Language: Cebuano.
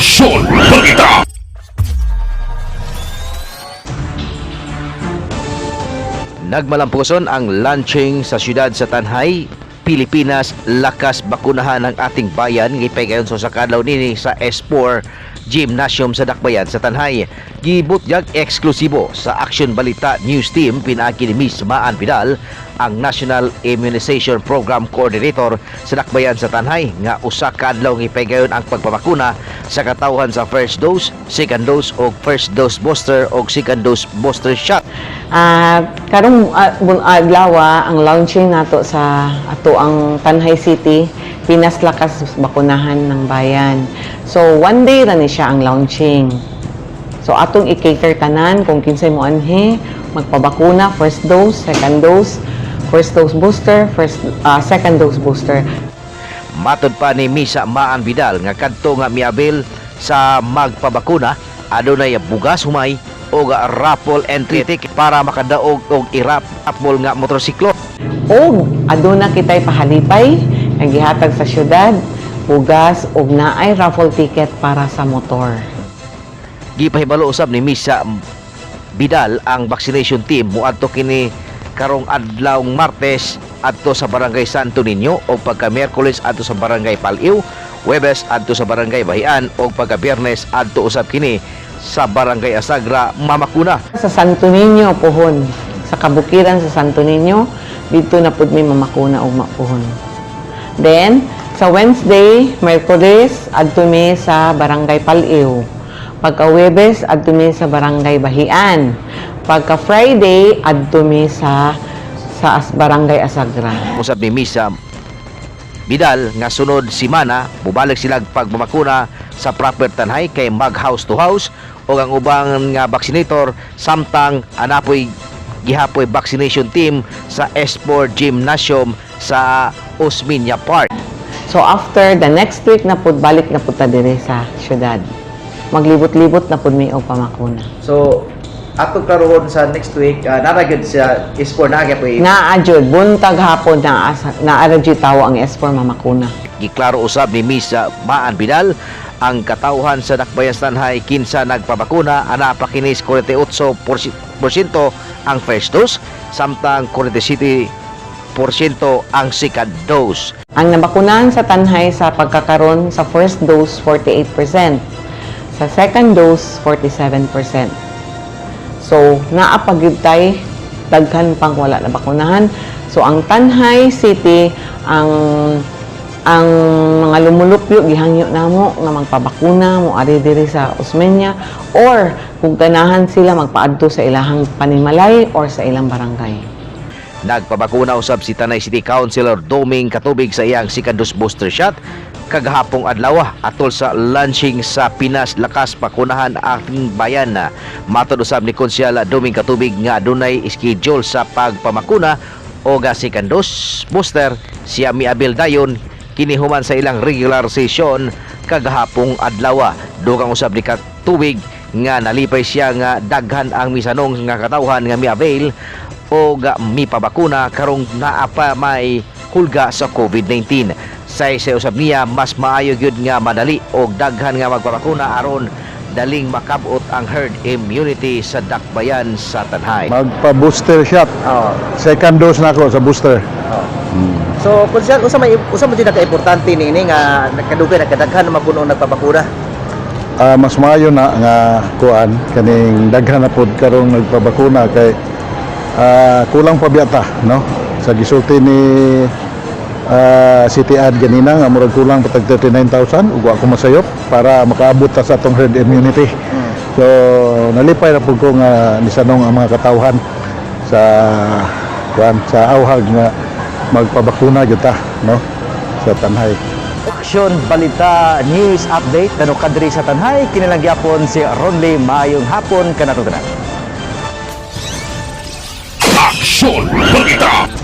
Aksyon Balita. Nagmalampuson ang launching sa siyudad sa Tanay, Pilipinas, Lakas Bakunahan ng ating bayan gipagayon sa kadlaw nini sa S4 Gymnasium sa Dakbayan sa Tanay. Gibutyag eksklusibo sa Action Balita News Team pinaagi ni Miss Maan Vidal, ang National Immunization Program Coordinator sa Dakbayan sa Tanay, nga usa ka adlaw gipagayon ang pagpabakuna sa katawhan sa first dose, second dose o first dose booster o second dose booster shot. Karong adlaw ang launching nato sa ato ang Tanay City, Pinas Lakas Bakunahan ng Bayan. So one day ra ni siya ang launching. So atong i-cater tanan kung kinsay mo anhi magpabakuna first dose, second dose, first dose booster, first second dose booster. Matod pa ni Misa Maan Vidal nga kadto nga miabil sa magpabakuna adunay bugas humay o raffle entry ticket para makadaog og i-raffle nga motorsiklo. Og aduna kitay pahalipay nga gihatag sa syudad, bugas ug naay raffle ticket para sa motor. Gipahibalo usab ni Misa Vidal ang vaccination team moadto kini karong adlawng Martes adto sa Barangay Santo Niño o pagka Miyerkules adto sa Barangay Paliw, Huwebes adto sa Barangay Bahian o pagka Biyernes adto usab kini sa Barangay Asagra mamakuna. Sa Santo Niño puhon, sa kabukiran sa Santo Niño, dito na pud mi mamakuna og mapuhon. Then sa Wednesday, Miyerkules adto mi sa Barangay Paliw. Pagka Huwebes adto mi sa Barangay Bahian. Pagka Friday adto mi sa Barangay Asagra. Usab ni Misa Vidal nga sunod simana bubalik sila pagmamakuna sa proper Tanay kay mag house to house o ang ubang nga vaccinator, samtang anapoy gihapoy vaccination team sa S4 Gymnasium sa Osmeña Park. So after the next week na pud, balik na pud ta dire sa syudad. Maglibot-libot na pud mi og pamakuna. So, atong karon sa next week, naa gyud sa S4 na gyud. Naa jud buntag hapon naa naa ra jud tawo ang S4 mamakuna. Giklaro usab ni Misa Maan Vidal ang katawhan sa Dakbayan sa Tanay kinsa nagpabakuna ana pa kinis 48% ang first dose samtang 47% ang second dose. Ang nabakunahan sa Tanay sa pagkakaron sa first dose, 48%. Sa second dose, 47%. So, naa pa gyud tay daghan pang wala nabakunahan. So, ang Tanay City, ang mga lumulupyo gihangyo namo nga magpabakuna mo ari diri sa Osmeña or kung ganahan sila magpaadto sa ilahang panimalay or sa ilang barangay. Nagpabakuna usab si Tanay City Councilor Doming Katubig sa iyang second dose booster shot kagahapong adlaw atol sa launching sa Pinas Lakas Bakunahan ating bayan. Matod usab ni Konsyal Doming Katubig nga adunay schedule sa pagpamakuna o ga second dose booster siya miabil dayon kini human sa ilang regular session kagahapong adlaw. Dugang usab ni Katubig nga nalipay siya nga daghan ang misanong nga katawhan nga miavail o ga mipabakuna karong naa pa may hulga sa COVID-19. Say sa usab niya mas maayo gyud nga madali og daghan nga magpabakuna aron daling makabot ang herd immunity sa Dakbayan sa Tanay. Magpa-booster shot. Oo. Second dose na ako sa booster. So, kung siya, usa man jud naka-importante niini nga nagkadugay nagkadaghan na mapuno nagpabakuna. Mas maayo na nga kuan kaning daghan na pod karong nagpabakuna kay kulang pa biyata, no? Sa gisulti ni City Ad ganina nga murag kulang pa tag 39,000 ug wa ko masayop para makaabot ta sa atong herd immunity. So nalipay na pud ko nga nisanong ang mga katawhan sa kuan sa awhag nga magpabakuna gyud ta, no, sa Tanay. Aksyon Balita News Update tanuka diri sa Tanay, kinilang gyapon si Ronley. Maayong hapon kanatong tanan. Aksyon Balita.